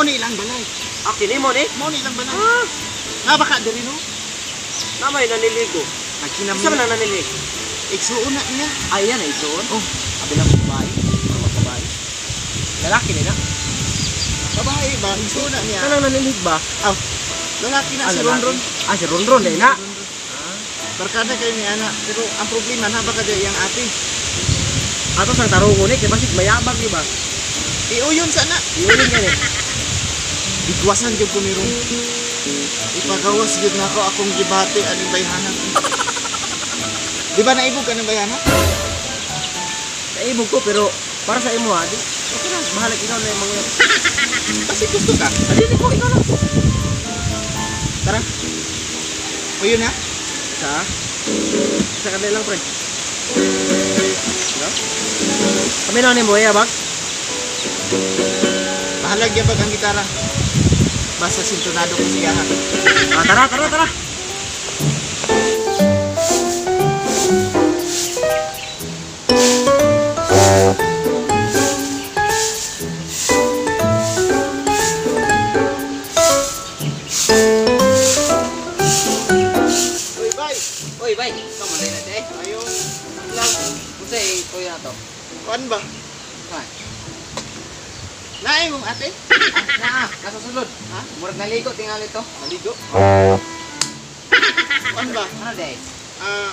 Mao ni ilang balay. Ah, kini mo ni? Mao ni ilang balay. Ah. Nga baka diri no? Namay naniligo. Nagkinami. Isa man ang naniligo. Igsuon na niya. Ay, yan ay igsuon. Oh, abilang babae. Ano babae? Lalaki ni na. Babae ba? Igsuon na niya. Kanang nanilig ba? Aw. Lalaki na si Ronron. Ah, si Ronron na. Barkada kayo ni ana, pero ang problema na baka di iyang ate. Ato sang tarungon ni kay basig mayabang di ba? Iuyon sana. Iuyon gani. Bigwasan gyud ko ni Ron. Ipagawas gyud nako akong gibati aning bayhana. Di ba naibog ka ng bayhana? Naibog ko pero para sa imo ha, di okay na, bahala ikaw na yung mga. Kasi gusto ka. Dili ko ikaw lang. Tara. Uyon na. Sa kanila lang pre. No? Kami lang ni Boya bag. Bahalag yabag ang gitara. Basta sintonado ko siya ha. Ah, tara, tara, tara. Uy, bay. Uy, bay. Kamu na eh. Ayun. Lang. Unsay kuya na to? Kuan ba? Kuan. Naay mong ate? Naa, nasa sulod. Ha? Murag naligo tingali to. Naligo? Kuan ba? Ano day? Ah.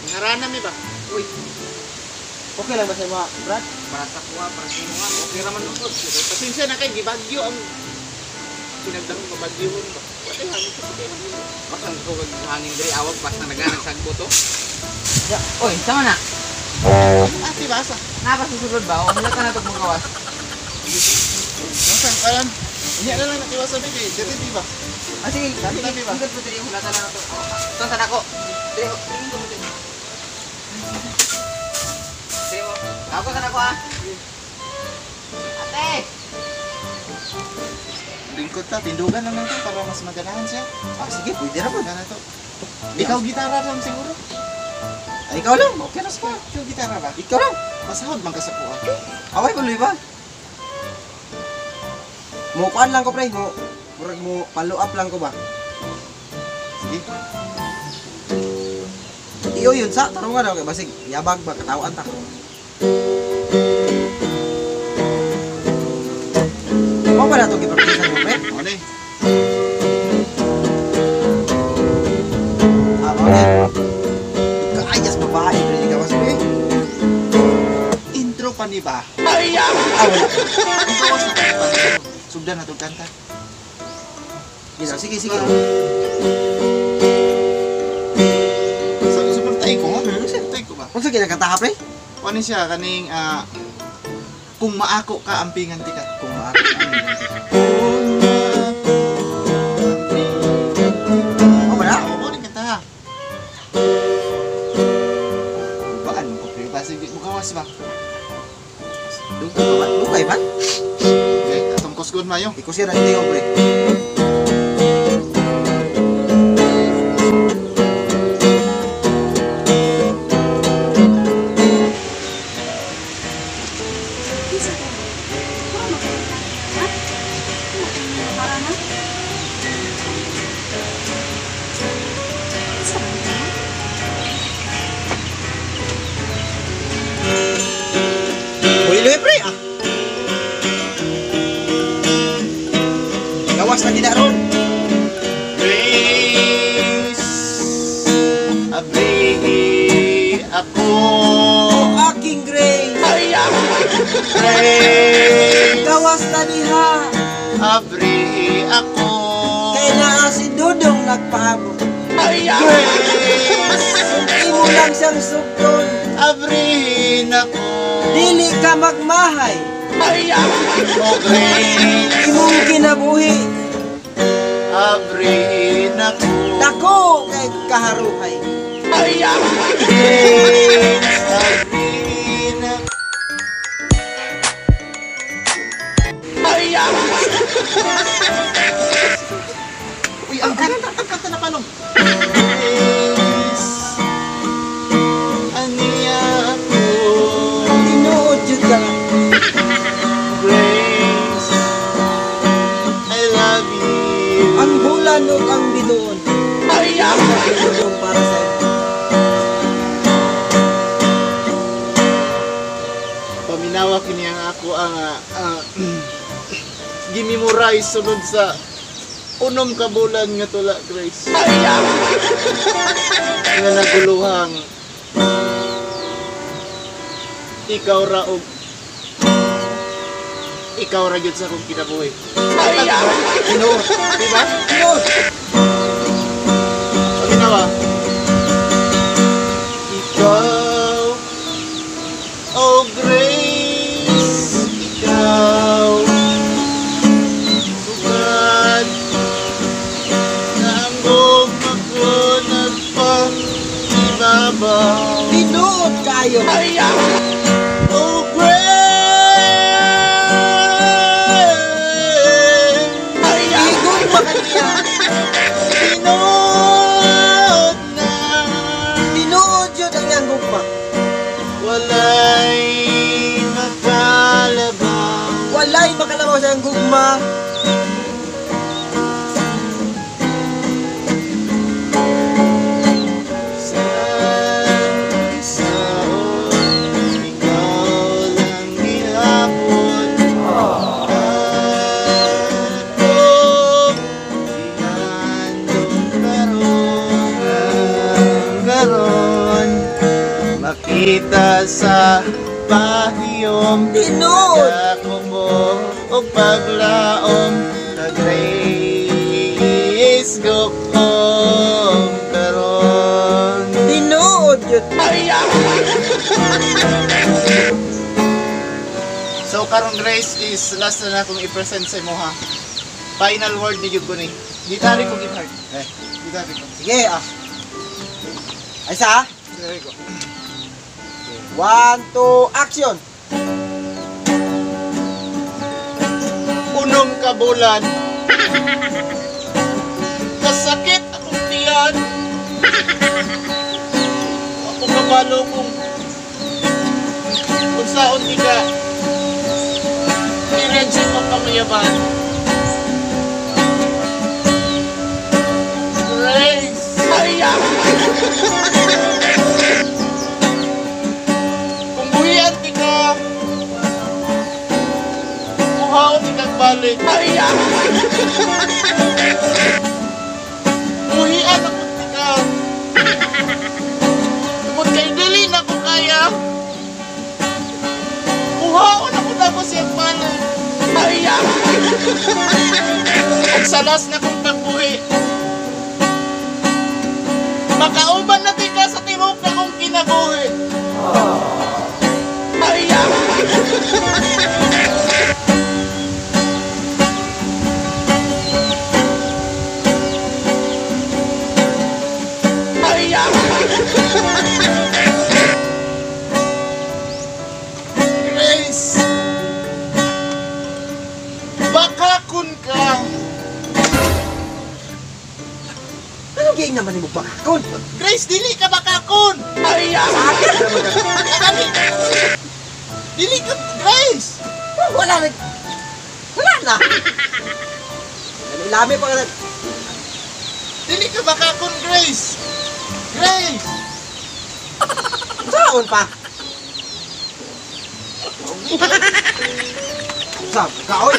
Ngarana mi ba? Uy, Okay lang ba sa mga Brad? para sa kuha, para sa imo nga. Okay ra man lungkod. Pasensya na kay gibagyo ang pinagdahong mabagyuhon ba? Wala hangin kasi kay hangin. Basta ko hangin diri awag basta naganang sagbo to. Ya, oy, sama na. Ang ate ba sa? Naa ba sa sulod ba? O wala ka na to magawas. Nasaan karan? Unya na lang nakiwasan mi kay diri di ba? Ah, sige, Dami sige, ba? Hingod po diri, hulata na to. Tonta na ko. Diri, diri ko diri. Diri mo. Ako sa nako ah. Ate! Lingkod ta, tindugan lang nato para mas maganahan siya. Ah, sige, pwede ra Magana to. Ikaw gitara lang siguro. Ay, ikaw lang. Okay ra sa. Ikaw gitara ba? Ikaw lang. Masahod man ka sa kuha. Away ko ba? Mo kuan lang ko pre, mo murag mo follow up lang ko ba? Sige. Iyo yun sa tarungan daw kay basig yabag ba katawan ta. Mo ba na to gipraktisan mo pre? Ano eh? Ah, mao ni. Kaayas babae pre di ka mas pre. Intro pa ni ba? Ah, wala. Gawas na tayo pa. Sugdan na itong kanta. Gina, sige, sige. Sa super tayo ko, ha? Hmm, sige. Tayo ko ba? Unsa kinakantaha pre? Ano siya, kaning, kung maako ka, ampingan ti ka. Kung maako ka, ampingan ti ka. Kung maako, ampingan ti ka. Oh, ba na? Oo, mo rin kanta ha. Baan mo ko, pre? Basig, di mo gawas ba? Dugay pa ba? Dugay ba? Okay, atong kusgon mayo. Ikusiya na ito pre. Kinsa ka? Puro magkanta. Ha? Para na? Kinsa ba ka? Huli luwi pre ah. Gawas na gina ron. Grace, abrihi ako. O aking Grace. Grace, Gawas na diha. abrihi ako. Kay naa si Dudong nagpahabol. Grace, Kung imo lang siyang sugton, abrihin ako. dili ka magmahay. O Grace, Imong kinabuhi, abrihin ako. dako kay kaharuhay. Grace, abrihin ako. Uy, ang kanta na palong. Grace, aniya ako. Tinuod jud ka nga. Grace, ug ang binuon. Ay, para sa imo. Paminawa kini ang ako ang gimemorize sunod sa 6 ka bulan nga tula, Grace. Nga naguluhang ikaw ra og ikaw ra gyud sa akong kinabuhi. Tinuod. Diba? Tinuod. Paminawa. Ikaw, oh Grace, ikaw, sugad na ang gugma ko nagpaibabaw. Tinuod kayo. Oh Grace, Igong pa kaniya. tinuod na Tinuod yun ang iyang gugma. walay makalabaw. Walay makalabaw sa iyang gugma. Sa isaon, ikaw lang gihapon. Atong gihandom karon, karon makita sa pahiyom. Tinuod. Nagako mo og paglaom na Grace gukom karon. Tinuod yun. So karon Grace is last na akong i-present sa imo ha. Final word ni gyud ko ni. Gitari ko give heart. Eh, gitari ko. Sige ah. Ay sa? Gitari ko. 1, 2, action! 6 ka bulan. Kasakit akong tiyan. Ako kabalo kung unsaon di ka i-reject ang panguyaban. Grace! Kung buhian di ka, kuhaon di kang balik. Buhian ako di ka. Tungod kay dili na ko kaya. Kuhaon ako na ko siyang balik. Ug sa last na kong pagbuhi, makauban na di ka sa tibuok na kong kinabuhi. Grace, bakakon ka. Anong giing naman nimo bakakon? Grace, dili ka bakakon. Sa akin naman ka. Dili ka, Grace. Wala na. Wala na. Ilami pa ka na. Dili ka bakakon, Grace. Grace. Saan pa? Saan ka, oy?